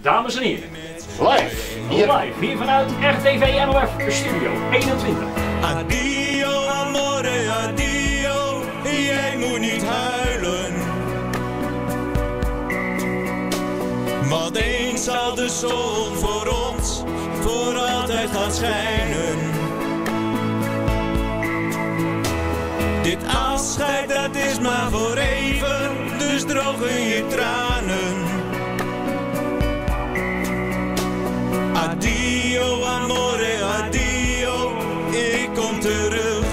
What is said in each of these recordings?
Dames en heren, live, live hier vanuit RTV NOF Studio 21. Addio amore, addio, jij moet niet huilen. Want eens zal de zon voor ons voor altijd gaan schijnen. Dit afscheid dat is maar voor even, dus drogen je tranen. Addio amore, addio, ik kom terug.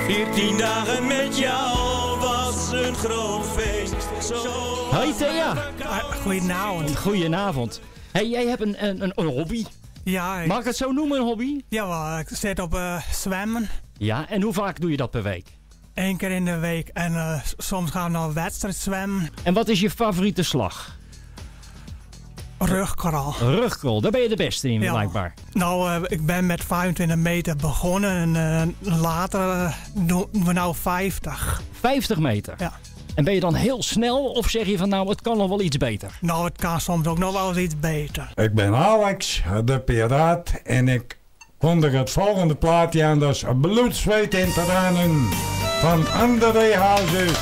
14 dagen met jou was een groot feest. Zo Hoi Thea. Goedenavond. Goedenavond. Hey, jij hebt een hobby. Ja, ik, Mag ik het zo noemen, een hobby? Jawel, ik zit op zwemmen. Ja, en hoe vaak doe je dat per week? Eén keer in de week en soms gaan we naar wedstrijd zwemmen. En wat is je favoriete slag? Rugcrawl. Rugcrawl, daar ben je de beste in, Ja. blijkbaar. Nou, ik ben met 25 meter begonnen en later doen we nou 50. 50 meter? Ja. En ben je dan heel snel of zeg je van nou, het kan nog wel iets beter? Nou, het kan soms ook nog wel eens iets beter. Ik ben Alex, de piraat, en ik kondig het volgende plaatje aan. Dat is Bloed, Zweet en Tranen van André Hazes.